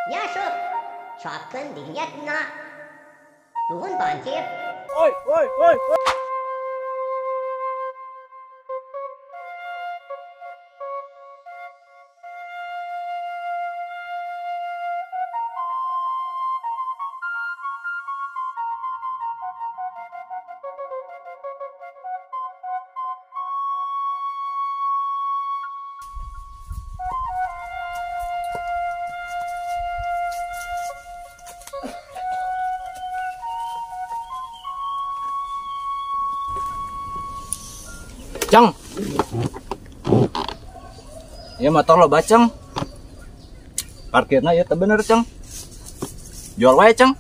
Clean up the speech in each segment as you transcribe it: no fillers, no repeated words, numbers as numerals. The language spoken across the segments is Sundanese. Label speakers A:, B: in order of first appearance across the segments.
A: Nyasup, soapkeun diniatna. Nuhun pancir.
B: Oi, oi, oi, oi. Ceng. Ya motor lo baceng. Parkirna ya teu bener, Ceng. Jual wae, Ceng.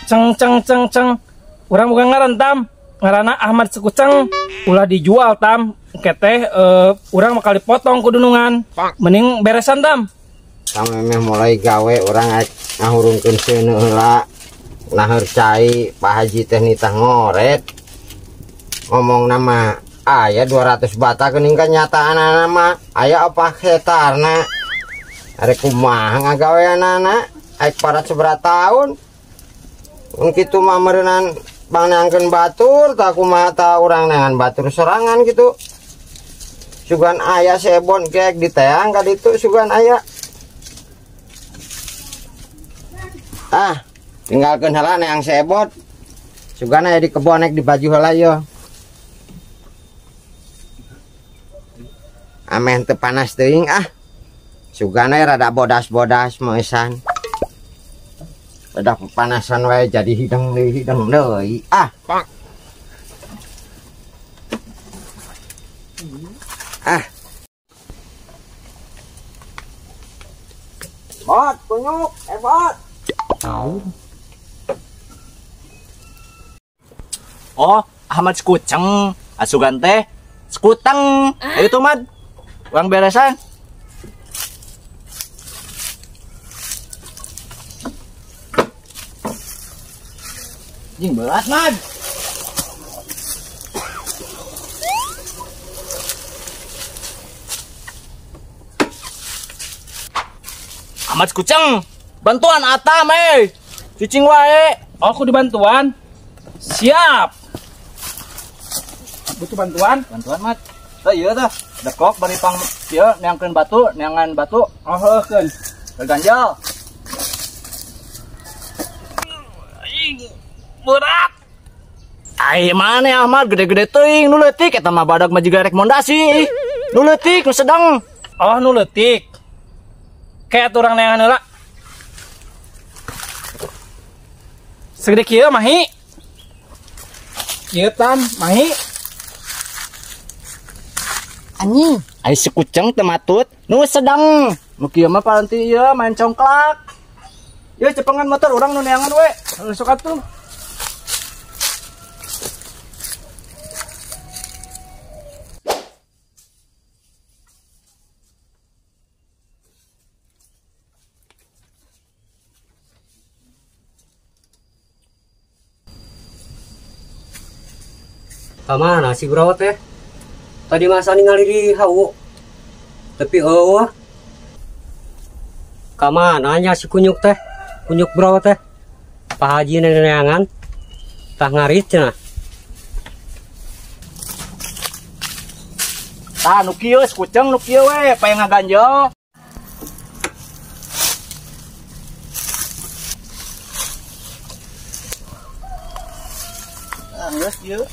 C: Ceng ceng ceng ceng. Urang bukan ngaran Tam. Ngaranna Ahmad Sekuceng. Ulah dijual Tam. Engke teh urang bakal dipotong ku dunungan. Mending beresan Tam.
D: Samemeh mulai gawe urang arek ngahurungkeun seuneu heula. Naheur cai Pak Haji teh nitah ngoret. Ngomong nama aya 200 bata geuning kanyataanana mah aya apa hetarna arek kumaha ngagaweanana aek parat sabaraha taun mun kitu mah meureunnan pangneangkeun batur tah kumaha tah urang neangan batur sorangan kitu sugan aya sebon geek diteang ka ditu sugan aya ah tinggalkeun heula neang sebot sugan aya di kebon nek di baju heula yo. Ameh teu panas teuing ah. Sugana rada bodas-bodas meusan. Rada pepanasan wae jadi hideng deui ah. Ah. Bot kunyuk, bot.
B: Oh, Ahmad Sekuceng, asugan teh sekuteng. Ayo tuh, Mad. Uang beresan. Jing berat, Mad. Ahmad Sekuceng, bantuan atam eh. Cicing wae.
C: Oh, aku dibantuan. Siap. Butuh bantuan?
B: Bantuan, Mad. Tah ieu tah. Dekok bari pang ieu neangkeun batu, neangan batu.
C: Oh, heukeun.
B: Gaganjal.
C: Berat.
B: Ai maneh Ahmad gede-gede teuing nu leutik eta mah badag mah jiga rekomendasi. Nu leutik nu sedang.
C: Oh, nu leutik. Kayak urang neangan heula. Segede kieu mahi. Kieu Tam, mahi.
B: Anjing, ai Sekuceng teu matut, nu sedang. Nu kieu mah paranti ieu main congklak. Ieu cepengan motor urang nu neangan we.
C: Sok atuh.
E: Kamana si Gurawat teh? Tadi masa ningali di hawu. Tapi eueuh. Kamana nya si kunyuk teh? Kunyuk Gurawat teh. Pak Haji neneangan. Tah ngarit cenah.
B: Tah nu kieu Sekuceng nu kieu we, pae ngaganjel. Ah, geus kieu.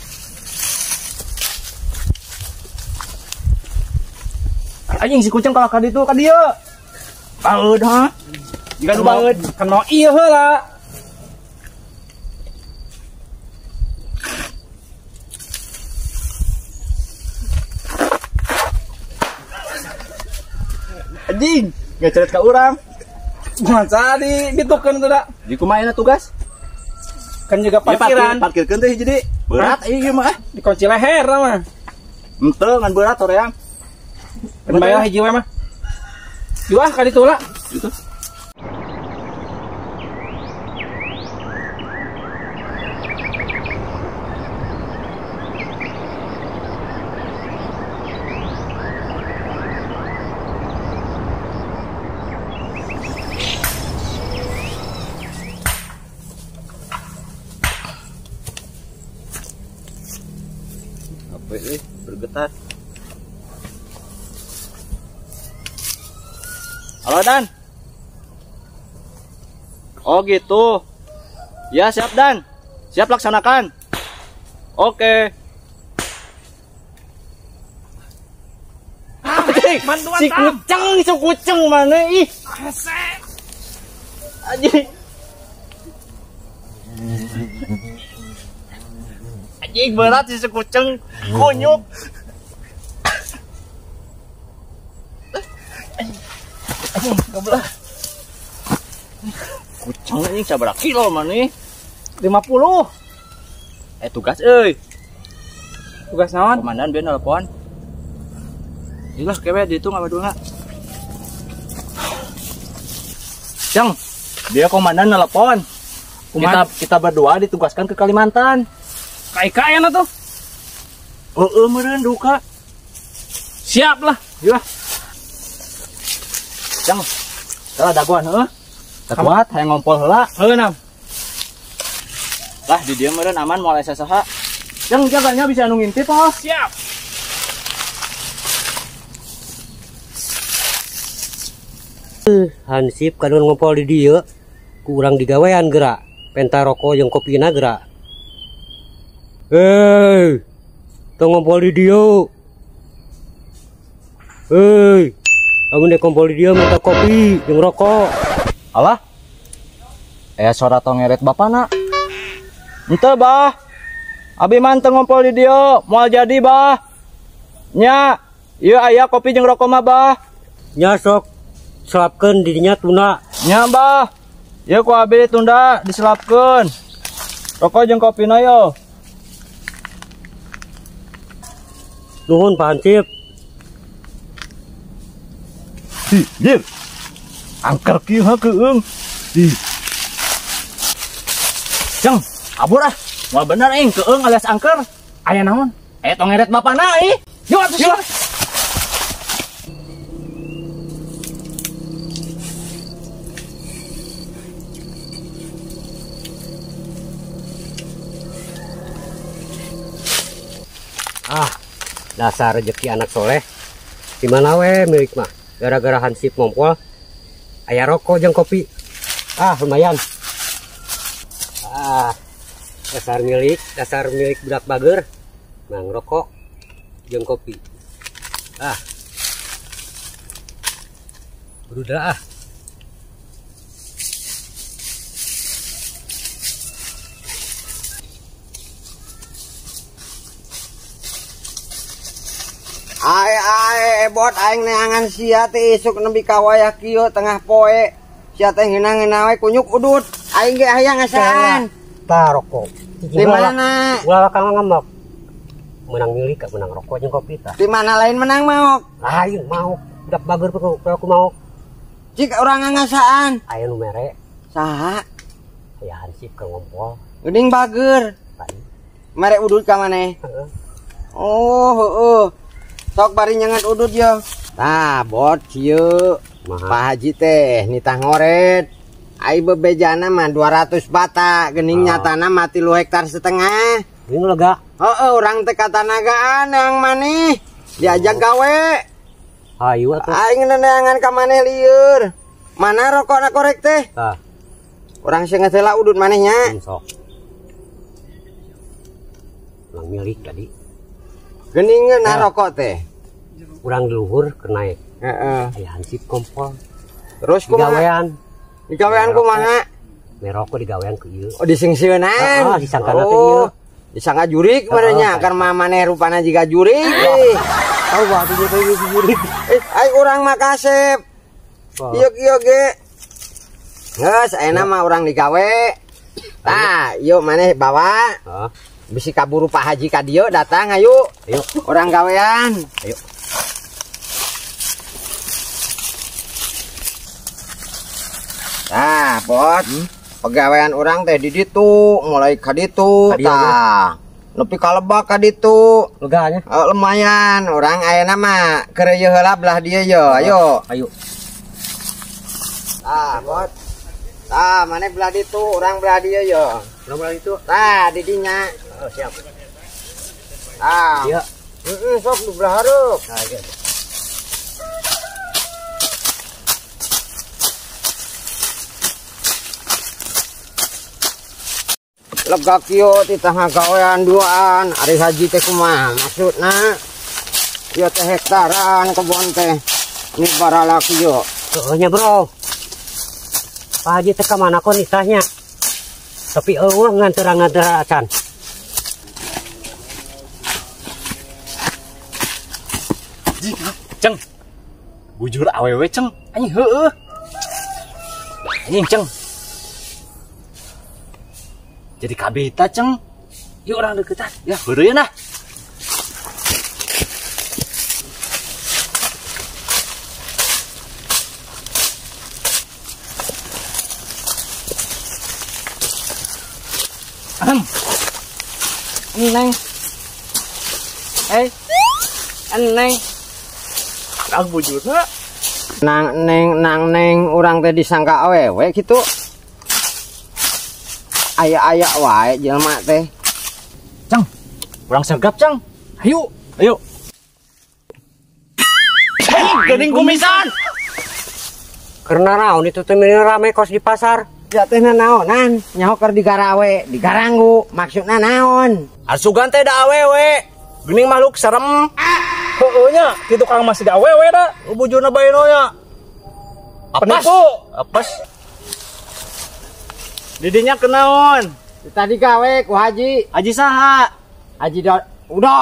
B: Anjing si kucing kalau ka ditu ka dieu. Baeud ha. Jiga nu baeud
C: kan mau ieu heula.
B: Anjing, ngeceret ka urang.
C: Masa di ditukeun teh da.
B: Di kumaha tugas?
C: Kan juga parkiran.
B: Parkirkeun teh jadi berat ieu mah.
C: Dikunci leher mah.
B: Henteu ngan berat hoream.
C: Bayar hiji we mah. Juah ka ditu lah.
B: Itu. HP bergetar. Halo Dan. Oh gitu. Ya siap Dan. Siap laksanakan. Oke. Si kucing, si kucing mana ih? Anjing. Anjing berat si kucing, kunyuk. Anjing, goblok. Kucing anjing sabaraha kilo mana?
C: 50.
B: Tugas euy.
C: Tugas naon?
B: Komandan biar nelpon. Ilah kewe dihitung apa dulu. Ceng, dia komandan nelpon. Kita berdua ditugaskan ke Kalimantan.
C: Ka IKN atuh.
B: Heeh meureun duka.
C: Siap lah.
B: Ya. Ceng, salah dagoan heuh. Teu kuat hayang ngompol heula.
C: Heuh nam.
B: Lah di dieu meureun aman moal aya saha. Ceng jaganya bisa anu ngintip oh.
C: Siap.
E: Hansip kadon ngompol di dieu ku urang digawean geura penta rokok jeung kopina geura. Hei, tong ngompol di dieu. Hei, amun dek ngompol di dieu minta kopi jeung rokok.
B: Alah. Suara tong ngeret bapana. Henteu bah. Abi mah teu ngompol di dieu, moal jadi bah. Nya, ieu aya kopi jeung rokok mah bah.
E: Nya sok selapkeun didinya tunda.
B: Nya bah. Ieu ku abi ditunda diselapkeun. Rokok jeung kopina yo.
E: Nuhun Pak Hansip.
B: Hi, jir. Angker kieu ha keung. Hi. Ceng, kabur ah. Moal bener aing keung alias angker.
C: Aya naon?
B: Tong ngeret bapana ih.
C: Yuk atuh sia.
E: Ah, dasar rezeki anak soleh. Di mana we milik mah? Gara-gara hansip ngompol, aya rokok jeung kopi. Ah, lumayan. Ah, dasar milik budak bager. Mang rokok jeung kopi. Ah. Berudah ah.
D: Ae ae bot aing neangan sia teh isuk nepi ka wayah kieu tengah poe. Sia teh ngeunah-ngeunah we kunyuk udut. Aing ge hayang ngasaan.
E: Tah rokok.
D: Di mana?
E: Ulah kang ngamok. Menang milik menang rokok jeung kopi tah.
D: Di mana lain menang maok?
E: Lain maok. Budak bager aku maok.
D: Cik urang ngasaan.
E: Aya nu mere.
D: Saha?
E: Aya hansip ka ngompol.
D: Geuning bager. Mere udut ka maneh?
E: Heeh.
D: Oh, heeh. Sok bari nyengat udut yo. Tah bot kieu. Pak Haji teh nitah ngoret. Ai bebejana mah 200 bata, geuning nyatana mah 3,5 hektar.
E: Geuning lega.
D: Heeh, urang teh katanagaan yang maneh diajak gawe.
E: Hayu atuh.
D: Aing neneangan ka maneh lieur. Mana rokokna korek teh?
E: Tah.
D: Urang seungeut heula udut maneh nya.
E: Sok. Urang milik tadi.
D: Geuning na rokok teh.
E: Urang di luhur keur naik.
D: Heeh.
E: Aya hansip kompol.
D: Terus kumaha?
E: Digawean.
D: Digawean kumaha?
E: Merokok digawean ku ieu.
D: Oh disingsieunan.
E: Heeh, disangkana teh ieu.
D: Disangka jurik meureun nya, karena maneh rupana jiga jurik.
E: Tahu bah atuh teh jurik.
D: Ai urang mah kasep. Ieu kieu ge. Geus ayeuna mah urang digawe. Tah, ieu maneh bawa.
E: Heeh.
D: Bisi kaburu Pak Haji ka dieu datang ayo.
E: Ayo.
D: Urang gawean.
E: Ayo.
D: Tah, bot. Pegawean urang teh di ditu, mulai ka ditu tah. Nepi ka lebak ka ditu.
E: Lega nya?
D: Lumayan, urang ayeuna mah keur ieu heula belah dieu yo. Ayo.
E: Ayo.
D: Tah, bot. Tah, maneh belah ditu, urang belah dieu yo.
E: Urang belah ditu.
D: Tah, di dinya.
E: Oh, siap.
D: Tah.
E: Iya.
D: Heeh, sok di belah hareup.
E: Nah, gitu.
D: Lega kieu titah ngagawean duaan, ari haji teh kumaha maksudna? Ieu teh hektaran kebon teh. Ini barala kieu.
E: Heueuh nya, Bro. Pak Haji teh ka mana kok nitahnya? Tapi eueuh nganter-nganter acan.
B: Ceng. Bujur awewe ceng.
C: Anjing heueuh.
B: Anjing ceng. Jadi kabita ceng.
C: Yuk orang deketan.
B: Ya heureun ah. Ahem. Neng. Eh. Neng. Nang bujurna.
D: Nang neng nang neng urang teh disangka awewe kitu. Aya-aya wae jelema teh.
B: Ceng. Urang sergap, Ceng. Ayo, ayo. Hei, geuning kumisan.
E: Karena naon itu teh meni rame kos di pasar.
D: Ya teh naonan, nyaho keur digarawe, digaranggu, maksudna naon?
B: Asugan teh da awewe. Geuning makhluk serem.
C: Heueuh nya, kitu Kang masih da awewe da.
B: Bujurna bae nya. Apes. Apes. Didinya kenaon?
D: Tadi gawe ku haji.
B: Haji saha?
D: Haji Udo.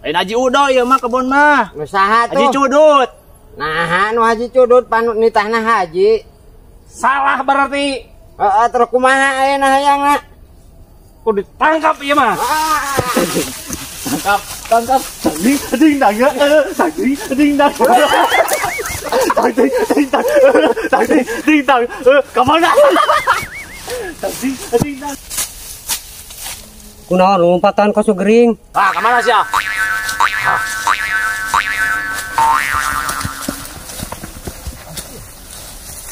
B: Lain Haji Udo ieu mah kebon mah.
D: Nu saha tuh?
B: Haji Cudut.
D: Nah, nu Haji Cudut panut nitahna haji.
C: Salah berarti.
D: Heeh, terus kumaha ayeuna hayangna?
C: Kudu ditangkap ieu mah.
B: Tangkap, tangkap. Ding ding dang, ding ding dang. Ding ding dang, ding ding dang. Ka mana? Ding ding dang.
E: Kunaon lompatan kos gering?
B: Ah, ka mana sia?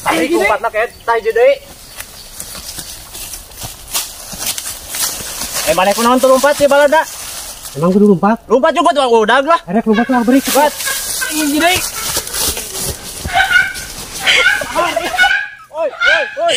B: Tarik lompatna kayak tai deui. Eh, mana kunaon tuh lompat sih balada?
E: Emang kudu lompat?
B: Lompat juga tuh udah lah.
E: Erek lompat lah beri cepat.
C: Ini deui.
B: Oi, oi, oi.